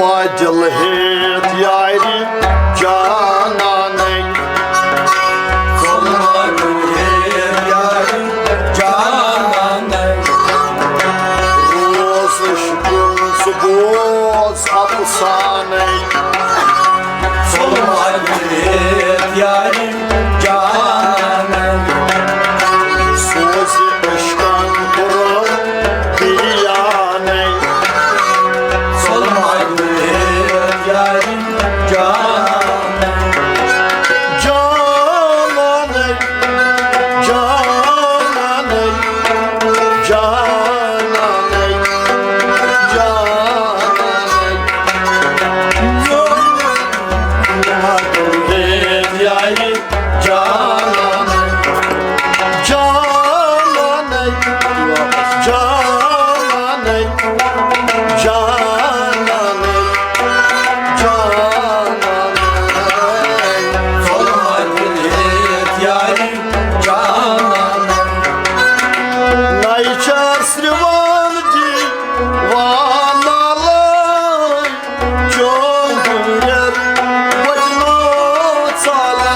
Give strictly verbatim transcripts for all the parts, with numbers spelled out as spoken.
دِل ہیٚتھ یارِ جانانَے۔ ژٕ ما دِل ہیٚتھ یارِ جانانَے۔ روز عشقُن ژٕ بوز افسانَے۔ ژٕ ما دِل ہیٚتھ یارِ جانانَے۔ سوزِ عشقَن کوٚرُن بریانَے۔ ژٕ ما دِل ہیٚتھ یارِ جانانَے۔ جانانَے، جانانَے، جانانَے، جانانَے۔ جانانَے، جانانَے، جانانَے، جانانَے۔ جانانَے، جانانَے، ژٕ ما دِل ہیٚتھ یارِ جانانَے۔ نَے چھَس رِوان دیوانہٕ لٲے، چون گُرٮ۪ر وۄتہِ نوٚو ژالَے۔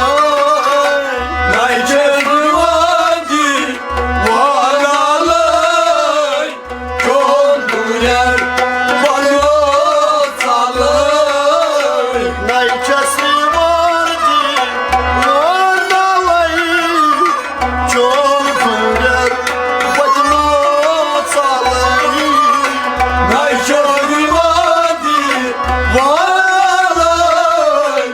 نَے چھَس رِوان دیوانہٕ لٲے، چون گُرٮ۪ر بنیو ژالَے۔ نَے چھَس یِوان دیوانہٕ لٲے، چون گُرٮ۪ر بنیو ژالَے۔ نَے چھَس یِوان دیوانہٕ لٲے،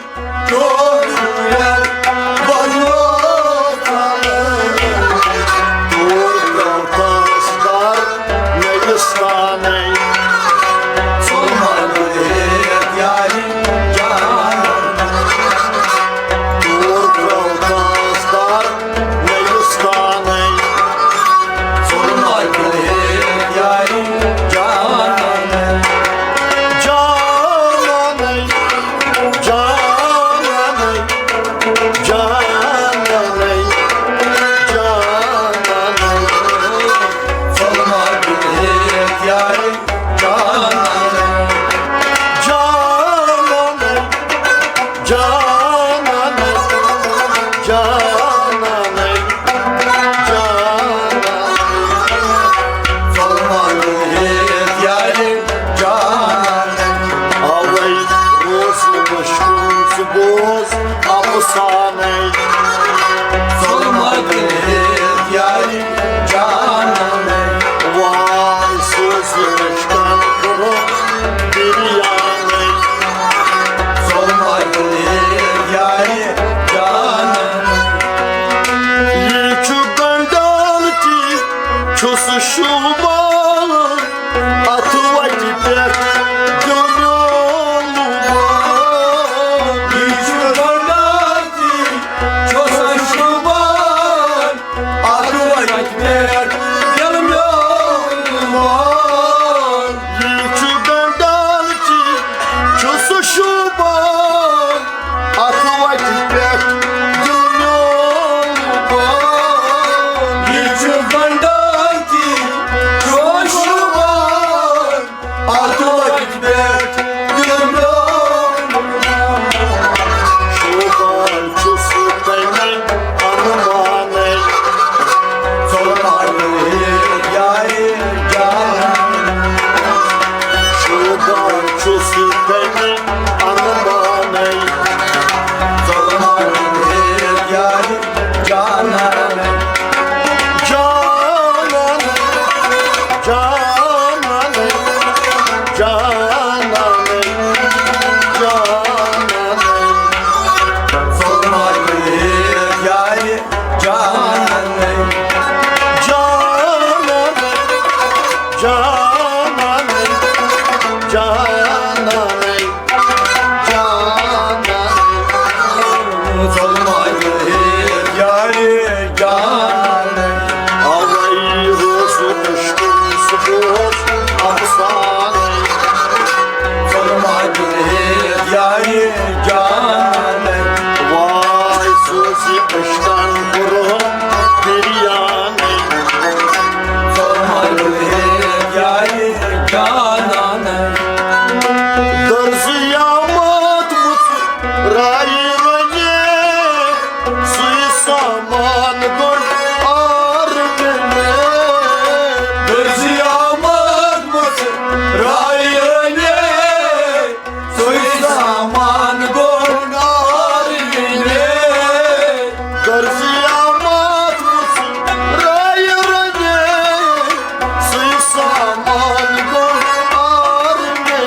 جانانَے، جانانَے، جانانَے، جانانَے۔ ژٕ ما دِل ہیٚتھ یارِ جانانَے۔ جانانَے، جانانَے، جانانَے، جانانَے۔ ژٕ ما دِل ہیٚتھ یارِ جانانَے۔ اَوَے روز عشقُن ژٕ بوز افسانَے۔ ژٕ ما دِل ہیٚتھ یارِ جانانَے۔ واے سوزِ عشقَن کوٚرُن بریانَے۔ ژٕ ما دِل ہیٚتھ یارِ جانانَے۔ یہِ چھُ گنڈان تہِ چھُس شوٗبان، اَتھ وَتہِ پٮ۪ٹھ دِل میون لوٗبان۔ یہِ چھُ گنڈان تہِ چھُس شوٗبان، اَتھ وَتہِ پٮ۪ٹھ دِل میون لوٗبان۔ یہِ چھُ گنڈان تہِ چھُس شوٗبان، اَتھ وَتہِ پٮ۪ٹھ دِل میون لوٗبان۔ یہِ چھُ گنڈان تہِ چھُس شوٗبان، اَتھ وَتہِ پٮ۪ٹھ دِل میون لوٗبان۔ شوٗبان چھُس تَمہِ اَنُمانَے۔ ژٕ ما دِل ہیٚتھ یارِ جانانَے۔ شوٗبان چھُس تَمہِ اَنُمانَے۔ ژٕ ما دِل ہیٚتھ یارِ جانانَے۔ جانانَے، جانانَے، جانانَے، جانانَے۔ ژٕ ما دِل ہیٚتھ یارِ جانانَے۔ جانانَے، جانانَے، جانانَے۔ جانانَے۔ ژٕ ما دِل ہیٚتھ یارِ جانانَے۔ اَوَے روز عشقُن ژٕ بوز افسانَے۔ ژٕ ما دِل ہیٚتھ یارِ جانانَے۔ واے سوزِ عشقَن کوٚرُن بریانَے۔ ژٕ ما دِل ہیٚتھ یارِ جانانَے۔ زیامت مُژ رایہِ رۄنہِ، سُے سامان گوٚو آر مےٚ۔ زیامت مُژ رایہِ رۄنہِ، سُے سامان گوٚو آر مےٚ۔ زیامت مُژ رایہِ رۄنہِ، سُے سامان گوٚو آر مےٚ۔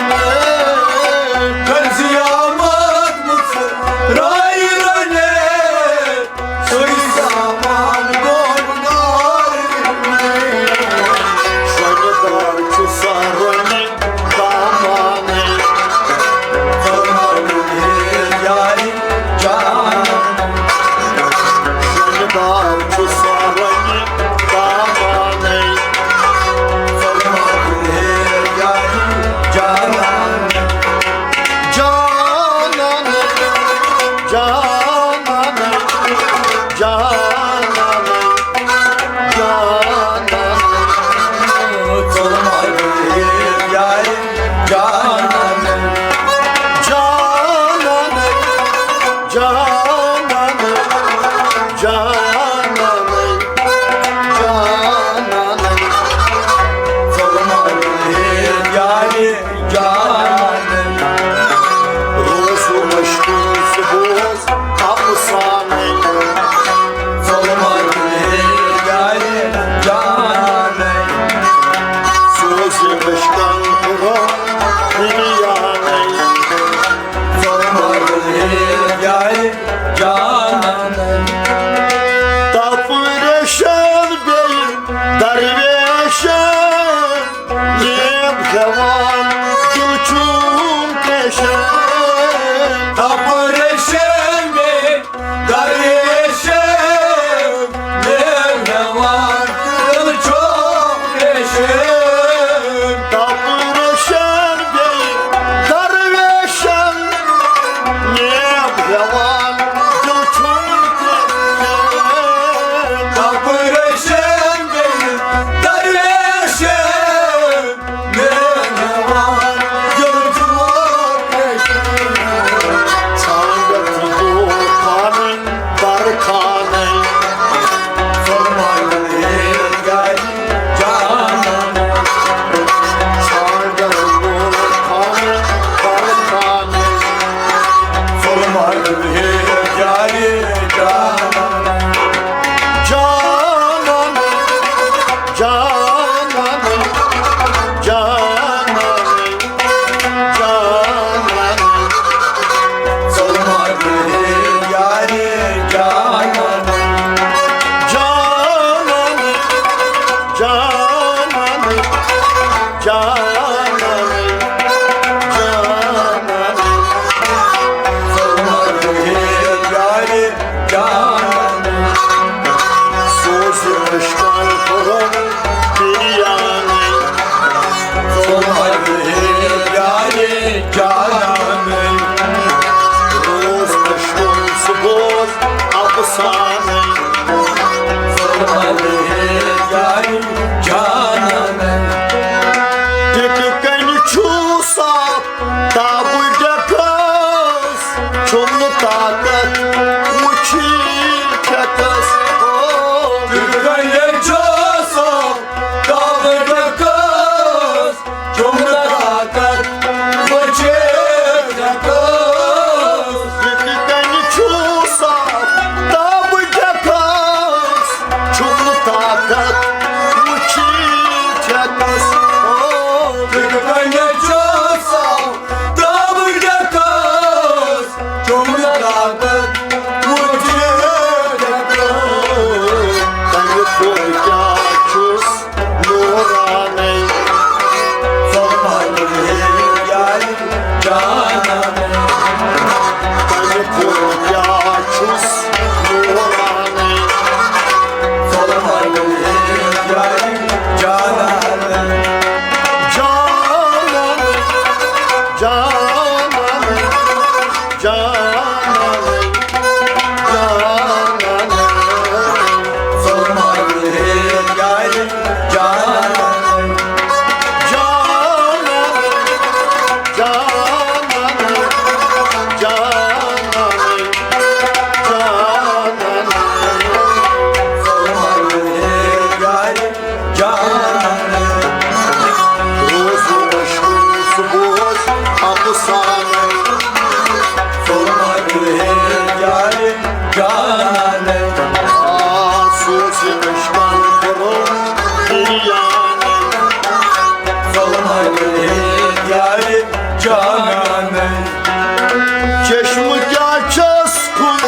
چشمہٕ کیٛاہ چھَس کھُل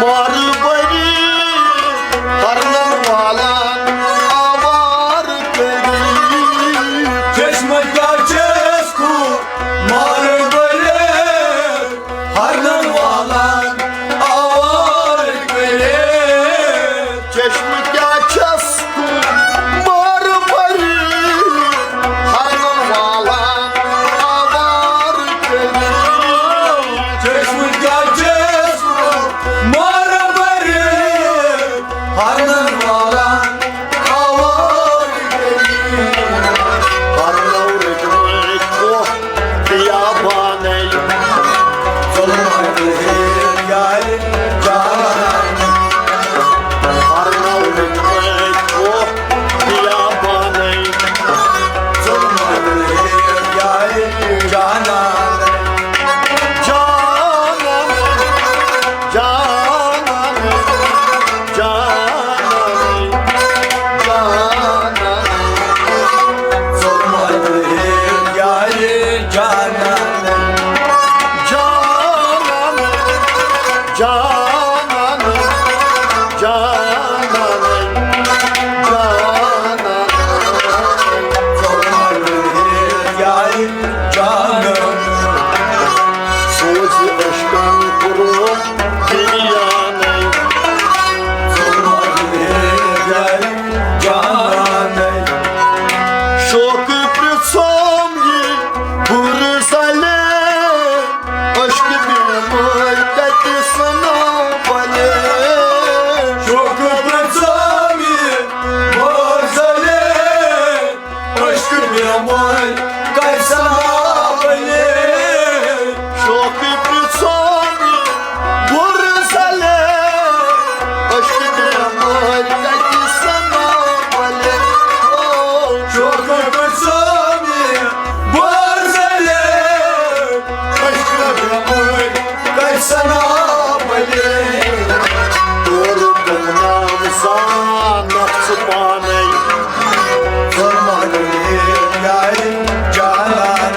مارٕ بٔرِتھ، ہرنن والان آوارٕ کٔرِتھ۔ چشمہٕ کیٛاہ چھَس کھُل مارٕ بٔرِتھ، ہرنن والان آوارٕ کٔرِتھ۔ چشمہٕ کیٛاہ چھَس کھُل مارٕ بٔرِتھ، ہرنن والان آوارٕ کٔرِتھ۔ چشمہٕ کیٛاہ چھَس کھُل مارٕ بٔرِتھ، ہرنن والان آوارٕ کٔرِتھ۔ ہرنو رٔٹۍ مٕتۍ وۄٹھ بیابانَے۔ ظلمت ہے یارِ جانان۔ ہرنو رٔٹۍ مٕتۍ وۄٹھ بیابانَے۔ ظلمت ہے یارِ جانان۔ جانان، جانان، جانان، جانان۔ ظلمت ہے یارِ جانان۔ جانان، جانان، جانان، جانان۔ ظلمت ہے یارِ جانان۔ سوزِ عشقن برونٛہہ دُنیاہنَے۔ ظلمت ہے یارِ جانانَے۔ شوقہٕ پرٛژھوم یہِ بُرٕ سلے، عشقہٕ بیمٲرۍ کتہِ سنا بلے۔ شوقہٕ پرٛژھوم یہِ بُرٕ سلے، عشقہٕ بیمٲرۍ کتہِ سنا بلے۔ شوقہٕ پرٛژھوم یہِ بُرٕ سلے، عشقہٕ بیمٲرۍ کتہِ سنا بلے۔ او، شوقہٕ پرٛژھوم یہِ بُرٕ سلے، عشقہٕ بیمٲرۍ کتہِ سنا بلے۔ تورٕ گمنام زانکھ ژٕ پانے۔ ظلمت ہے یارِ جانان۔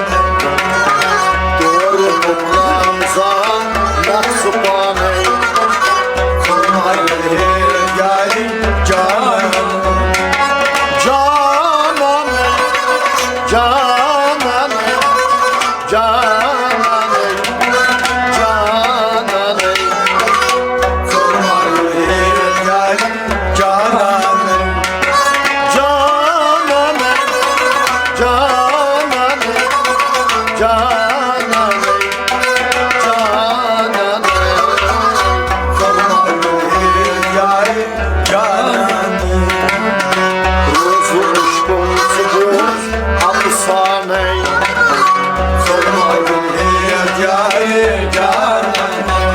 تورٕ گمنام زانکھ ژٕ پانے۔ ظلمت ہے یارِ جانان۔ جانان، جانان، جانانَے، جانانَے۔ ژٕ مَرُن ہے یارِ جانانَے۔ جانانَے، جانانَے، جانانَے، جانانَے۔ ژٕ مَرُن ہے یارِ جانانَے۔ روزٕ عشقُن ژٕ بوز افسانَے۔ ظلمت ہے یارِ جانانَے۔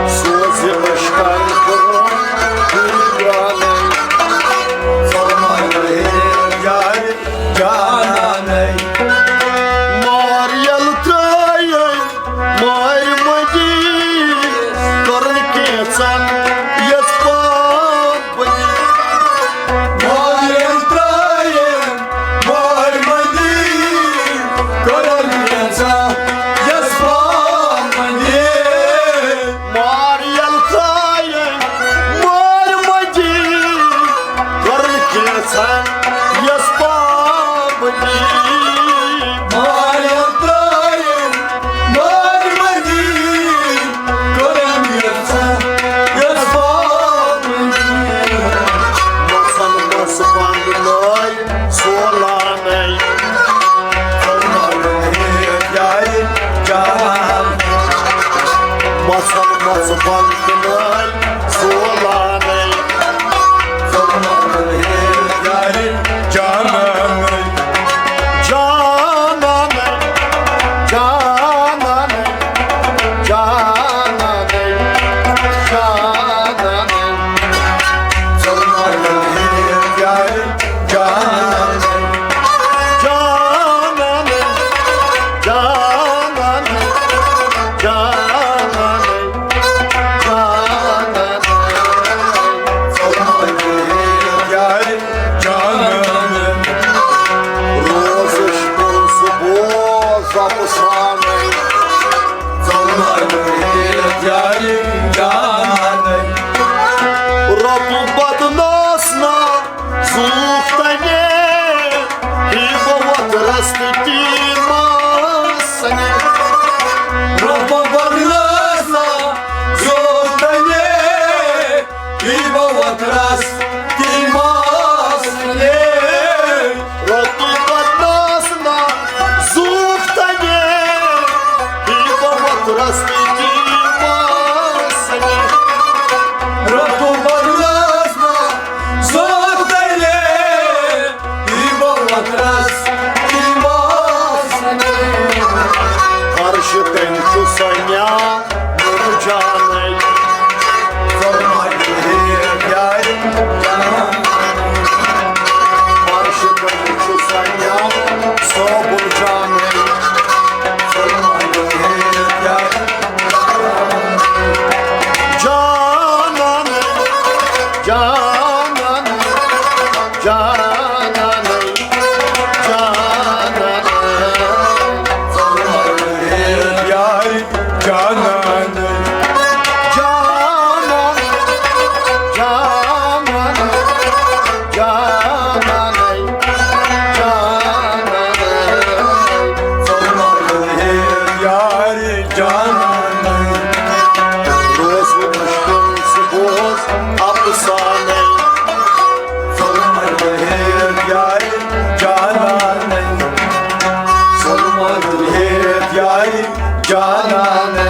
سوزِ عشقَن برونٛہہ دُنیاہنَے۔ ظلمت ہے یارِ جانانَے۔ مار ییٚلہِ ترٛٲیِن مارِ مٔنٛدی، کٔرٕن کینٛژَن یَس پام بٔنی۔ مار ییٚلہِ ترٛٲیِن مارِ مٔنٛدی، کٔرٕن کینٛژَن یَس پام بٔنی۔ مار ییٚلہِ ترٛٲیِن مارِ مٔنٛدی، کٔرٕن کینٛژَن یَس پام بٔنی۔ مار ییٚلہِ ترٛٲیِن مارِ مٔنٛدی، کٔرٕن یَس، یَس پام بٔنی۔ مَژَن مَژٕ بنٛد نٲے سولانَے۔ ژٕ مَرُن ہے یارِ جانانَے۔ مَژَن مَژٕ بنٛد نٲے سولانَے۔ ژٕ مَرُن ہے یارِ جانانَے۔ جانانَے، جانانَے، جانانَے، جانانَے۔ ژٕ مَرُن ہے یارِ جانانَے۔ جانانَے، جانانَے، جانانَے، جانانَے۔ رۄب بدنس نا زُوکھ تنے، ہی بہٕ وۄتھ رستہٕ تی ماسنے۔ رۄب بدنس نا زُوکھ تنے، ہی بہٕ وۄتھ رستہٕ تی ماسنے۔ رۄب بدنس نا زُوکھ تنے، ہی بہٕ وۄتھ رستہٕ تی ماسنے۔ رۄب بدنس نا زُوکھ تنے، ہی بہٕ وۄتھ رستہٕ تی ماسنے۔ عرشہِ تن چھُ سنیا نور جانے۔ فرمائی ہے پیاری جان۔ عرشہِ تن چھُ سنیا صبر جانے۔ فرمائی ہے پیاری جانان، جانان، جانان، جانان۔ فرمائی ہے پیاری جانان، جانان، جانان، جانان، جانان۔ فرمائی ہے پیاری جانان۔ روز مشکل سے بوز افسانے۔ فرمائی ہے پیاری جانان۔ فرمائی ہے پیاری جانان۔